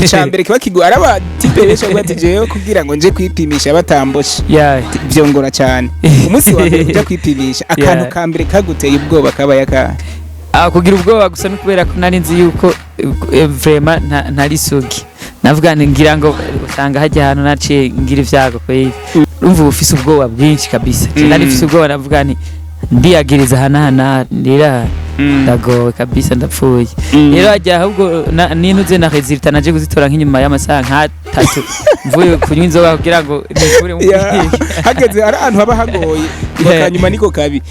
Icambere kiba kigo araba type benshi bavuga ati jewe kugira ngo nje kwipimisha batamboshe vyongora cyane. Umunsi wa mbere uja kwipimisha, akantu ka mbere kaguteye ubwoba kabaye akahe? Ah, kugira ubwoba gusa no kubera ko nari nzi yuko vraiment ntari sugi. Navuga nti ngira ngo usanga hajya ahantu naciye ngira ivyago kweli. Urumva uba ufise ubwoba bwinshi kabisa. Je nari mfise ubwoba, navuga nti ndiyagiriza aha n'aha n'aha, ndira ndagowe kabisa, ndapfuye. Rero hajya ahubwo nintuze na résultat naje kuzitora nk'inyuma y'amasaha nk'atatu mvuye kunywa inzoga kugira ngo nikure mu Hageze ari ahantu haba hagoye. Akanyuma niko kabi.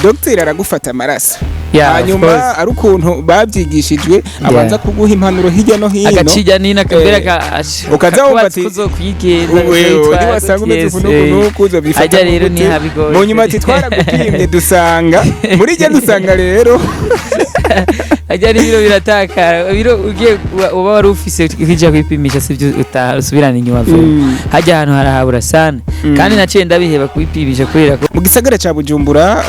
Dogiteri aragufata amaraso, Yeah, of hanyuma course. ari ukuntu babyigishijwe, abanza kuguha impanuro hirya no hino. Agacirya nino akabwira Ukaza wumva ati, kuzokwigenza. Wewe niwasanga umeze uku n'uku n'uku uzobyifata Ajya rero gute. ntihabigoye. Mu nyuma ati twaragupimye dusanga muri jye, dusanga rero Ajya n'ibiro biratakara, ibiro ugiye uba wari ufise ukija kwipimisha sibyo, utaha usubirana inyuma vuba. Hajya ahantu harahabura sana. Kandi naciye ndabiheba kubipimisha kubera ko Mu gisagara ca Bujumbura,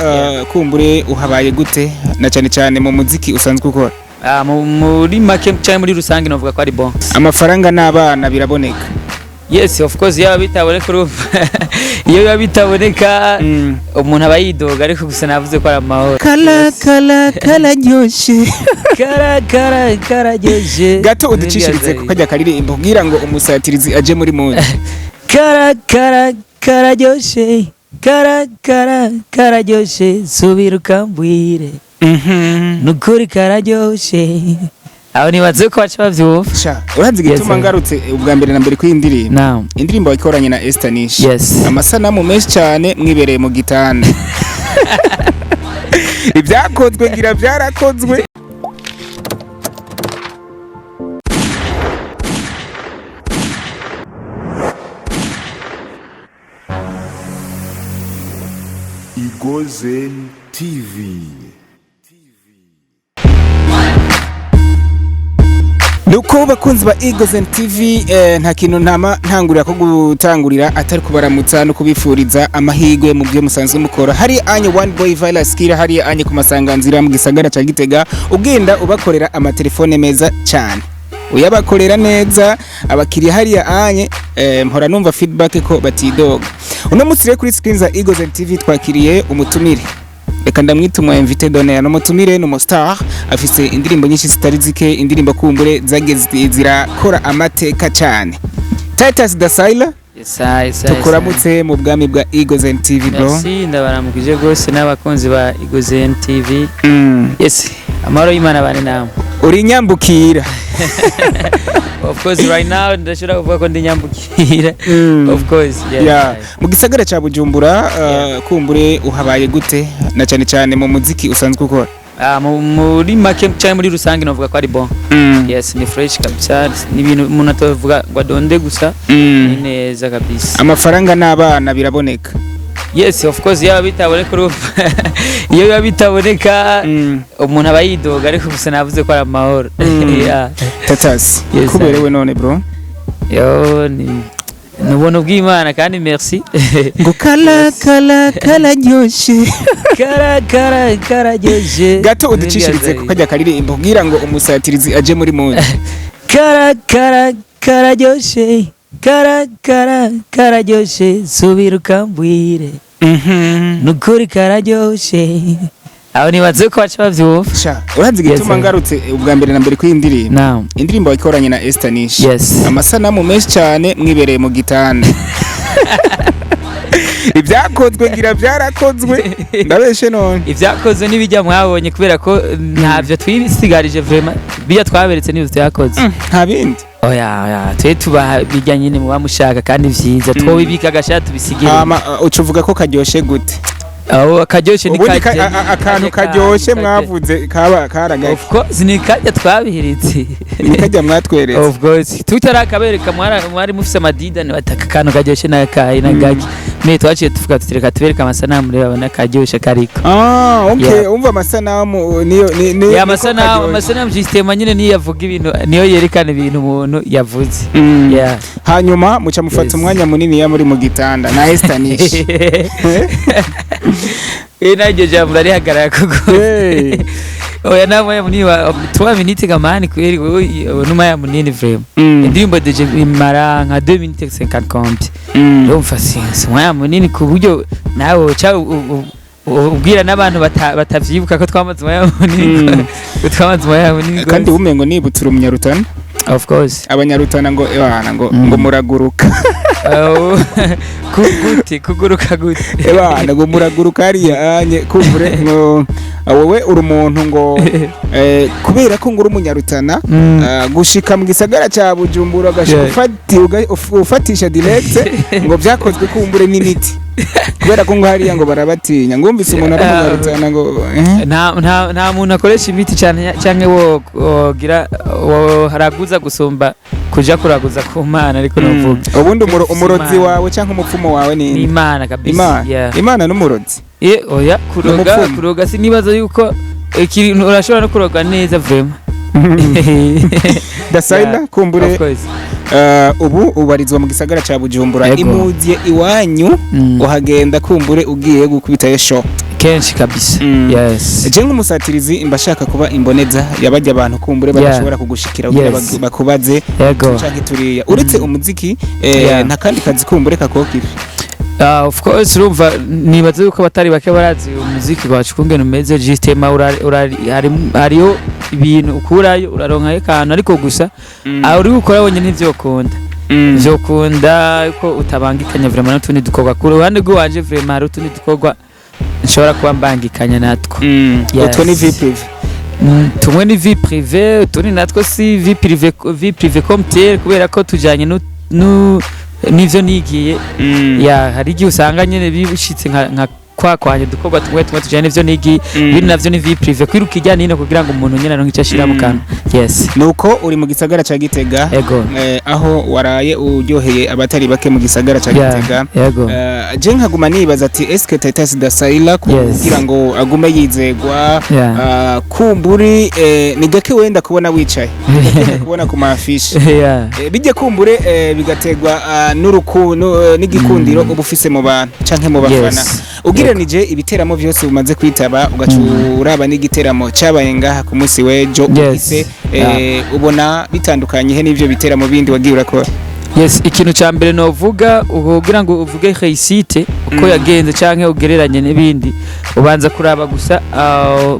kumbure uhabaye gute, na cyane cyane mu muziki usanzwe ukora? Ah, muri make cyangwa muri rusange novuga ko ari bon. Amafaranga n'abana biraboneka? Yes, of course. Yaba bitaboneka, urumva iyo biba bitaboneka umuntu aba yidoga, ariko gusa navuze ko ari amahoro. Kala kala kararyoshe. Kara kara kararyoshe. Gato uducishirize ku kajya karirimbo kugira ngo umusatirizi aje muri mood. Kara kara kararyoshe, kara kara kararyoshe, subira ukambwire nukuri kararyoshe. Aho nibaze ko baca bavyumva. Sha, urazi igituma Yes, sir. ngarutse ubwa mbere na mbere kuri iyi ndirimbo? Naam. Indirimbo wakoranye na Esther Nish, Yes. amasanamu menshi cyane mwibereye mu gitanda, ibyakozwe ngira byarakozwe. Igozen TV. Nuko bakunzi ba Eagles TV, nta kintu ntama ntangurira ko gutangurira atari kubaramutsa no kubifuriza amahirwe mu byo musanzwe mukora. Hari anye One Boy Virus Killer, hari anye ku masanganzira mu gisagara ca Gitega, ugenda ubakorera amatelefone meza cyane, uyabakorera neza abakiriya hariya anye. Mpora numva feedback ko batidoga. Uno munsi rero kuri screen za Eagles TV twakiriye umutumire, reka ndamwita umu invité d'honneur. Ni umutumire, ni umustar, afise indirimbo nyinshi zitari zike, indirimbo kumbure zagiye zirakora amateka cyane, Titus Dasaila. Yes, I, yes, I, Tukuramutse mu bwami bwa Eagles TV, bro. Merci, ndabaramukije rwose n'abakunzi ba Igozen TV. Yes, amahoro y'Imana bane namwe. Uri nyambukira. Of course, right now ndashobora kuvuga ko ndi nyambukira. Of course, yeah. Yeah. Mu gisagara ca Bujumbura, kumbure uhabaye gute, na cyane cyane mu muziki usanzwe ukora? Ah, muri make cyangwa muri rusange novuga ko ari bon. Yes, ni fresh kabisa, ni ibintu umuntu atavuga ngo adonde gusa, ni neza kabisa. Amafaranga n'abana biraboneka? Yes, of course. Yaba bitaboneka, urumva iyo biba bitaboneka umuntu aba yidoga, ariko gusa navuze ko ari amahoro. Yeah. Tatasi, Yes, kuberewe none, bro. Yo, ni ubuntu bw'Imana kandi merci. Ngo kala kala kararyoshe. Kara kara kararyoshe. Gato uducishirize ku kajya karirimbo kugira ngo umusatirizi aje muri mood. Kara kara kararyoshe, kara kara kararyoshe, subira ukambwire nukuri kararyoshe. Aho nibaze ko baca bavyumva. Sha, urazi Yes, igituma sir. ngarutse ubwa mbere na mbere kuri iyi ndirimbo? Naam. Indirimbo wakoranye na Esther Nish, Yes. amasanamu menshi cyane mwibereye mu gitanda, ibyakozwe ngira byarakozwe, ndabeshe none? Ibyakozwe n'ibijya mwabonye, kubera ko ntabyo twisigarije vraiment, bijya twaberetse n'ibyo twakoze. Nta bindi? Oya oya, twe tubaha bijya nyine muba mushaka kandi vyiza, twobibika agasha tubisigire. Hama uca uvuga ko karyoshe gute? Aho akaryoshe ni Ubundi kajya akantu karyoshe mwavuze kaba karagake? Of course, ni kajya twabihiritse. Ni kajya mwatweretse? Of course, tutarakabereka mwari mufise amadida bataka akantu karyoshe n'akayi n'agaki, me twaciye tuvuga tuti reka tubereke amasanamu rero babone akaryoshe kariko. Ah, okay. Yeah. Umva, amasanamu niyo ni Ya, niko amasanamu. karyoshe. Amasanamu system nyine niyo yavuga ibintu, niyo yerekana ibintu umuntu yavuze. Yeah. Hanyuma muca mufata Yes. umwanya munini ya muri mu gitanda na Esther Nish. Naryo jambo urarihagarara kuko Hey. oya, nta mwanya munini wa 3 minutes gamani kweri. Wewe n'umwanya munini vraiment. Indirimbo déjà imara nka 2 minutes 50 compte. Urumva si umwanya munini ku buryo nawe uca ubwira n'abantu batavyibuka ko twamaze umwanya munini, ko twamaze umwanya munini Kandi gose. wumengo nibutse uri umunyarutana. Of course. Abanyarutana ngo ebana ngo ngo muraguruka. Oh, gute kuguruka gute? Ebana ngo muraguruka hariya anye kumvure ngo wowe uri umuntu ngo kubera ko ngo uri umunyarutana, gushika mu gisagara ca Bujumbura ugashika ufatisha direct ngo byakozwe kumbure n'imiti, kubera ko ngo hariya ngo barabatinya, ngo wumvise umuntu ari umunyarutana ngo Nta muntu akoresha imiti cyane cyangwa wo wogira wo haraguza gusumba kuja kuraguza ku Mana, ariko novuga Ubundi umurozi Imana. wawe cyangwa umupfumu wawe ni ni Imana kabisa. Imana? Yeah. Imana n'umurozi? Oya, kuroga N'umupfumu. kuroga sinibaza yuko ikintu urashobora no kuroga neza vraiment. Dasaida, Yeah, kumbure of course. Ubu ubarizwa mu gisagara ca Bujumbura. Yego. Imuziye iwanyu, uhagenda kumbure ugiye gukubitayo show? Kenshi kabisa. Yes. Je nk'umusatirizi mba shaka kuba imboneza yabajya abantu kumbure badashobora kugushikira kugira bakubaze canke turiya. Uretse umuziki, nta kandi kazi kumbure kakokife? Of course, urumva nibaza yuko abatari bake barazi umuziki wacu kungene umeze. Justement hariho ibintu ukurayo, uraronkayo akantu, ariko gusa aho uri gukora wenyine ntivyokunda, vyokunda ko utabangikanya vraiment n'utundi dukorwa ku ruhande rw'iwanje. Vraiment hari utundi dukorwa nshobora kuba mbangikanya natwo. Yes. Utwo ni vie privée? Tumwe ni vie privée, utundi natwo si vie privée, vie privée comme tel, kubera ko tujanye n'ivyo nigiye. Ya, hari igihe usanga nyene bishitse nka kwa kwanye dukorwa tumwe tumwe tujanye n'ivyo nigiye, ibindi navyo ni vie privée, kwiruka ijya nino kugira ngo umuntu nyene aronke icyo ashira mu kanwa. Yes. Nuko uri mu gisagara ca Gitega, Ego. aho waraye uryoheye abatari bake mu gisagara ca Gitega. Yego. Je nkaguma nibaza ati eske Titus Dasaila kugira ngo agume yizegwa, kumburi ni gake wenda kubona wicaye, gake kubona ku mafishi, bijya kumbure bigategwa n'igikundiro uba ufise mu bantu canke mu bafana. Ugereranije ibiteramo vyose umaze kwitaba, ugaca uraba n'igiteramo cabaye ngaha ku munsi w'ejo uhise, ubona bitandukanye he n'ivyo biteramo bindi wagiye urakora? Yes, ikintu ca mbere novuga, kugira ngo uvuge réussite uko yagenze canke ugereranye n'ibindi, ubanza kuraba gusa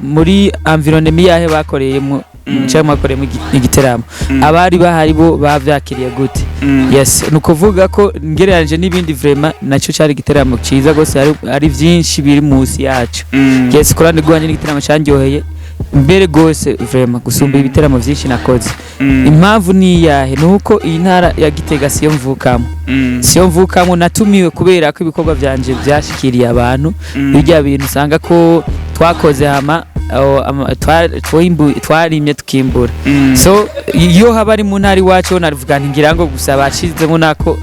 muri environnement yahe bakoreyemo canke mwakoreyemo igiteramo, abari bahari bo bavyakiriye gute. Yes, ni ukuvuga ko ngereranyije n'ibindi, vraiment nacyo cari igiteramo ciza gose. Hari vyinshi biri munsi yaco. Yes, ku ruhande rwanje n'igiteramo candyoheye mbere gose vraiment gusumba ibiteramo vyinshi nakoze. Impamvu ni iyahe? Ni uko iyi ntara ya Gitega siyo mvukamo, siyo mvukamo. Natumiwe kubera ko ibikorwa vyanje vyashikiriye abantu. Bijya bintu usanga ko twakoze hama twarimye tukimbura. So iyo haba ari mu ntara iwacu ho narivuga nti ngira ngo gusa bashizemo nako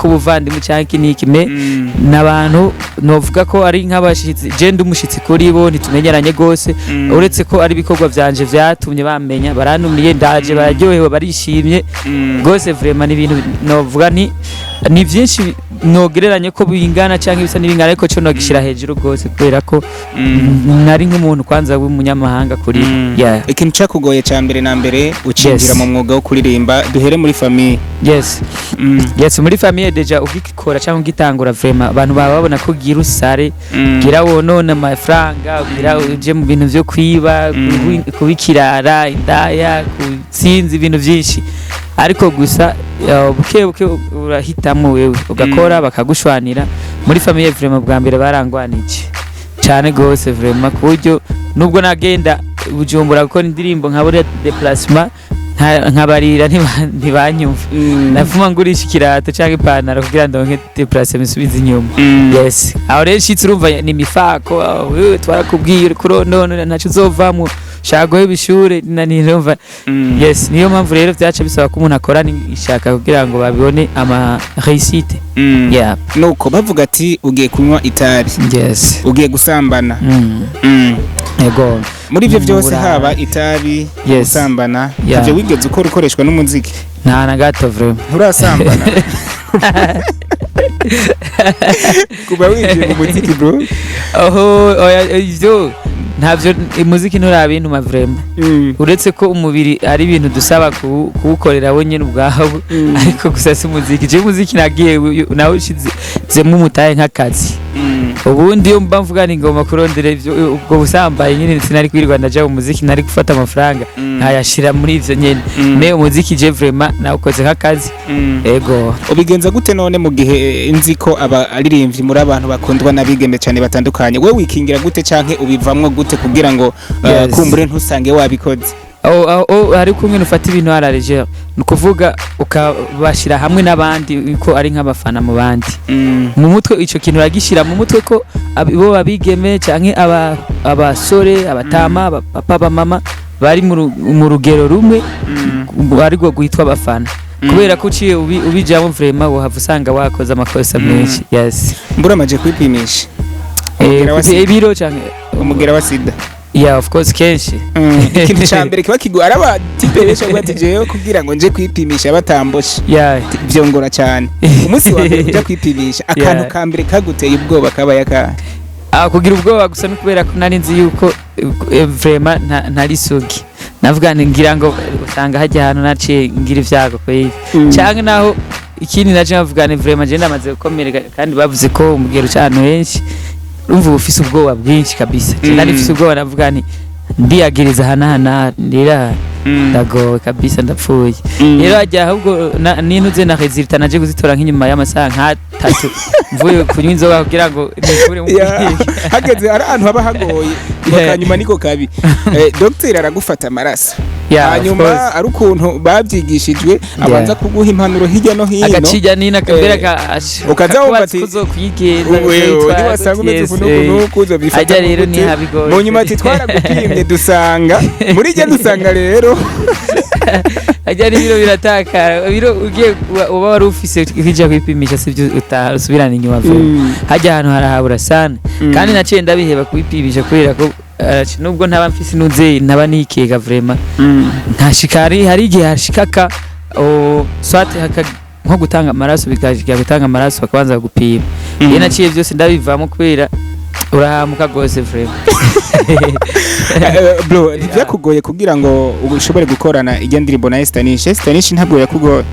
ubuvandimwe canke iki n'iki, mais n'abantu novuga ko ari nk'abashitsi. Je ndi umushitsi kuri bo, ntitumenyeranye gose, uretse ko ari ibikorwa vyanje vyatumye bamenya. Barantumiye, ndaje, bararyohewe, barishimye gose. Vraiment ni ibintu novuga nti ni vyinshi nogereranye ko bingana canke bisa n'ibingana, ariko co nogishira hejuru gose kubera ko nari nk'umuntu kwanza w'umunyamahanga kuri bo. Yeah. Ikintu cakugoye ca mbere na mbere ucinjira Yes. mu mwuga wo kuririmba, duhere muri famille? Yes, muri famille déjà ugikora cyangwa ugitangura, vraiment abantu baba babona ko ugira usare, gira wonone amafaranga, ugira uje mu bintu vyo kwiba, kubikirara indaya, kutsinza ibintu vyinshi. Ariko gusa buke buke urahitamo wewe ugakora, bakagushwanira. Muri famille vraiment bwa mbere barangwanije cyane gose vraiment, ku buryo nubwo nagenda Bujumbura gukora indirimbo nkabura déplacement, nkabarira, ntibanyumva. Navuma ngurisha ikirato cyangwa ipantaro kugira ndonke déplacement isubize inyuma. Yes, aho rero nshitse urumva ni imifako: "Ah, wewe twarakubwiye, uri kuronona, ntacyo uzovamwo, shaka guheba ishure." Nani, urumva. Yes, niyo mpamvu rero byaca bisaba ko umuntu akorana ishaka kugira ngo babibone ama réussite. Yeah. Nuko bavuga ati ugiye kunywa itabi, ugiye gusambana. Yego. Muri ivyo byose, Buraya. haba itabi, gusambana, ivyo wigeze ukora ukoreshwa n'umuziki? Nta na gato vraiment. Nturasambana? Kuba winjiye mu muziki, bro. Oho, oya, ivyo ntavyo, umuziki nturabintuma vraiment, uretse ko umubiri ari ibintu dusaba kuwukorera we nyene ubwawe, ariko gusa si umuziki. Jewe umuziki nagiye nawushizemwo umutahe nk'akazi. Ubundi iyo mba mvuga ni ngomba kurondera ivyo, ubwo busambaye nyene, sinari kwirirwa ndaja mu muziki, nari gufata amafaranga nkayashira muri ivyo nyene. Mais umuziki je vraiment nawukoze nk'akazi, ego. Ubigenza gute none mu gihe nzi ko abaririmbyi muri abantu bakundwa n'abigeme cyane batandukanye? We wikingira gute canke ubivamwo gute kugira ngo kumbure ntusange wabikoze? Aho hari kumwe ufata ibintu à la légère, ni ukuvuga ukabashyira hamwe n'abandi ko ari nk'abafana mu bandi mu mutwe. Ico kintu uragishira mu mutwe ko bo babigeme canke abasore, abatama, abapapa, abamama bari mu rugero rumwe, ariko rwitwa abafana, kubera ko uciye ubijamo vraiment wohava usanga wakoze amakosa menshi, yes. Mbura amaje kwipimisha umugera wa sida. Ibiro canke Umugera wa sida. Yeah, of course, kenshi. Ikintu ca mbere kiba kigo ari abatipe benshi bavuga ati: "Jewe kugira ngo nje kwipimisha batamboshe vyongora cyane." Umunsi wa mbere uja kwipimisha, akantu ka mbere kaguteye ubwoba kabaye akahe? Ah, kugira ubwoba gusa ni kubera ko nari nzi yuko vraiment ntari sugi. Navuga nti ngira ngo usanga hajya ahantu naciye ngira ibyago kweri, canke naho ikindi naje navuga ni vraiment je ndamaze gukomereka, kandi bavuze ko umugero uca ahantu henshi. Urumva uba ufise ubwoba bwinshi kabisa. Je nari mfise ubwoba, navuga nti ndiyagiriza aha n'aha n'aha, ndira ndagowe kabisa, ndapfuye. Rero hajya ahubwo nintuze na résultat naje kuzitora nk'inyuma y'amasaha nk'atatu mvuye kunywa inzoga kugira ngo nikure mu Ya, hageze ari ahantu haba hagoye. Akanyuma niko kabi. Dogiteri aragufata amaraso, Yeah, of hanyuma course. ari ukuntu babyigishijwe, abanza kuguha impanuro hirya no hino. Agacirya nino akabera Ukaza wumva ati, kuzokwigenza. Wewe niwasanga umeze uku n'uku n'uku uzobifata Ajya rero gute? ntihabigoye. Mu nyuma ati: "Twaragupimye dusanga muri jye dusanga rero." Ajya n'ibiro biratakara, ibiro ugiye uba wari ufise ukija kwipimisha sibyo, utaha usubirana inyuma vuba. Hajya ahantu harahabura sana. Kandi naciye ndabiheba kubipimisha kubera ko nubwo ntaba mfise nuzeyi ntaba nikeka vraiment, ntashika hari igihe hashikaka soit nko gutanga amaraso, bikajya gutanga amaraso bakabanza gupima. Iyo naciye byose ndabivamo kubera urahamuka rwose vraiment. Bro, ntibyakugoye kugira ngo ushobore gukorana ijya ndirimbo na Estanish? Estanish ntabwo yakugoye?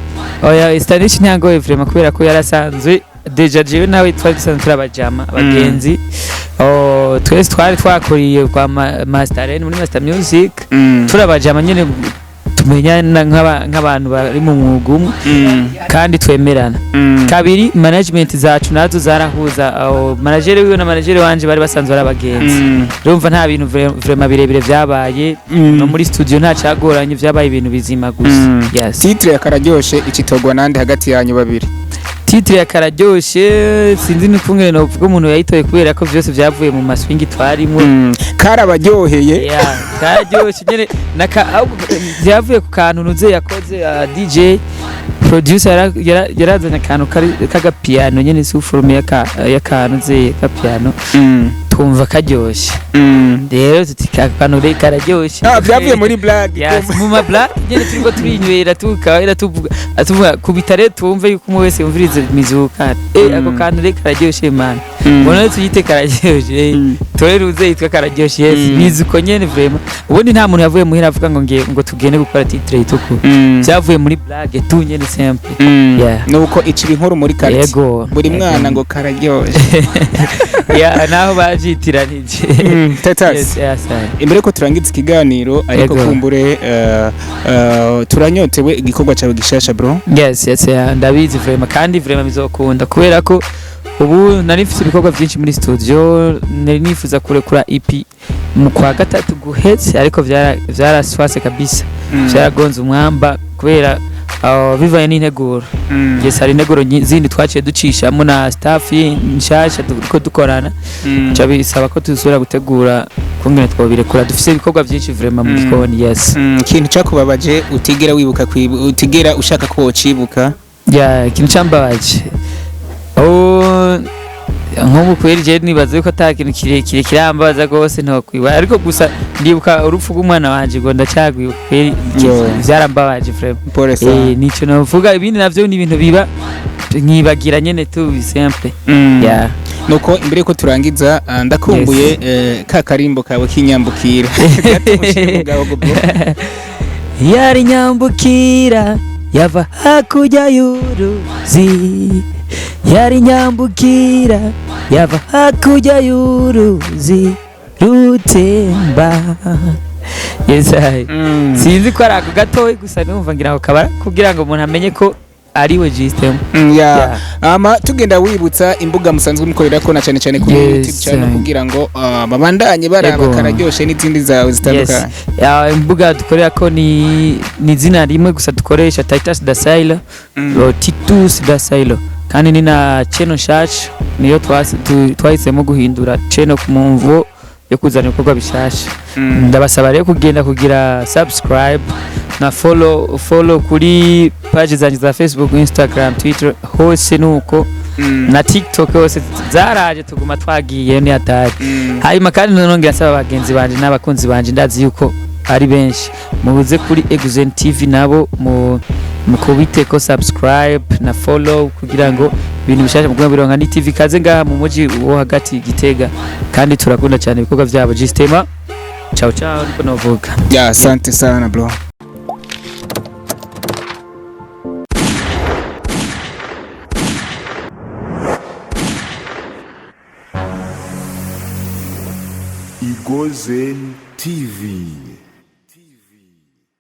Oya, Stanish ntiyangoye vraiment, kubera ko yarasanzwe déjà, jewe nawe twari dusanzwe turi abajama, abagenzi. Oh, twese twari twakuriye kwa Master N muri Master Music, turi abajama nyene, tumenyana nk'abantu bari mu mwuga umwe kandi twemerana. Kabiri, management zacu nazo zarahuza, aho manager wiwe na manager wanje bari basanzwe ari abagenzi. Urumva nta bintu vraiment birebire vyabaye. No muri studio nta cyagoranye, vyabaye ibintu bizima gusa. Yes. Titre ya Kararyoshe icitogwa nande hagati yanyu babiri? Titre ya Kararyoshe sinzi n'ukungene novuga umuntu yayitoye, kubera ko vyose vyavuye mu maswingi twarimwo. Karabaryoheye. Yeah, kararyoshe nyene ahubwo vyavuye ku kantu nuze yakoze, DJ producer yarazanye akantu k'agapiano nyene, sous forme y'akantu ze k'apiano, twumva karyoshe. Rero tuti aka kantu rero kararyoshe. Ah, vyavuye muri blague. Yes, mu ma blague nyene turiko turinywera, tukahera tuvuga kubita, rero twumve yuko umwe wese yumviriza imizuka, ako kantu rero kararyoshe man, mbona tuyite Kararyoshe. Tore ruze yitwa Kararyoshe, yes. Bizi uko nyene vraiment. Ubundi nta muntu yavuye muhira avuga ngo ngiye ngo tugende gukora titre yituku. Vyavuye muri blague tu nyene simple. Yeah. Nuko icira inkuru muri quartier. Yego. Buri mwana ngo kararyoshe. Yeah, naho bavyitiranije. Titus, Yes, imbere ko turangiza ikiganiro ariko, kumbure turanyotewe igikorwa cyawe gishasha, bro. Yes, yeah, ndabizi vraiment, kandi vraiment bizokunda, kubera ko ubu nari mfite ibikorwa byinshi muri studio. Nari nifuza kurekura EP mu kwa gatatu guhetse, ariko vyaraswase kabisa, vyaragonze umwamba kubera bivanye n'integuro. Yes, hari integuro zindi twaciye ducishamo na staff nshasha turiko dukorana, ca bisaba ko dusubira gutegura kungene twobirekura. Dufise ibikorwa byinshi vraiment mu gikoni, yes. Ikintu cyakubabaje utigera wibuka utigera ushaka ko wocibuka? Ya, ikintu cambabaje, oh, nk'ubu kweri je nibaza yuko ata kintu kirekire kirambabaza rwose ntokwiba, ariko gusa ndibuka urupfu rw'umwana wanje ngo ndacyagwibuka kweri. Yo. Vyarambabaje vraiment. Pole sana. Nico novuga. Ibindi navyo ni ibintu biba. Nkibagira nyene tu simple. Yeah. Nuko imbere yuko turangiza, ndakumbuye ka karimbo kawe k'inyambukira. Gato mushire bro. Yari nyambukira yava hakurya y'uruzi, yari nyambukira yava hakurya y'uruzi rutemba. Yes, I. Sinzi ko ari ako gatoyi gusa, numva ngira ngo kabara kugira ngo umuntu amenye ko ariwe Justin. Ya. Yeah. Ama tugenda wibutsa imbuga musanzwe mukorera ko, na cyane cyane kuri YouTube channel, kugira ngo babandanye baraba kararyoshe n'izindi zawe zitandukanye. Ya, imbuga dukorera ko ni izina rimwe gusa dukoresha, Titus Dasailo. Titus Dasailo, kandi ni na channel nshasha, niyo twahisemo guhindura channel ku mumvo yo kuzana ibikorwa bishasha. Ndabasaba rero kugenda kugira subscribe na follow kuri page zanjye za Facebook, Instagram, Twitter, hose nuko, na TikTok hose zaraje, tuguma twagiye ni hatari. Hanyuma kandi nongera nsaba bagenzi banje n'abakunzi banje, ndazi yuko ari benshi, mubuze kuri Eguzen TV nabo mu mukubiteko subscribe na follow kugira ngo ibintu bishasha mugume bironka. Ni TV kaze ngaha mu muji wo hagati Gitega, kandi turakunda cyane ibikorwa byabo. Gistema, ciao ciao, niko novuga. Ya, asante sana bro. Igozen TV.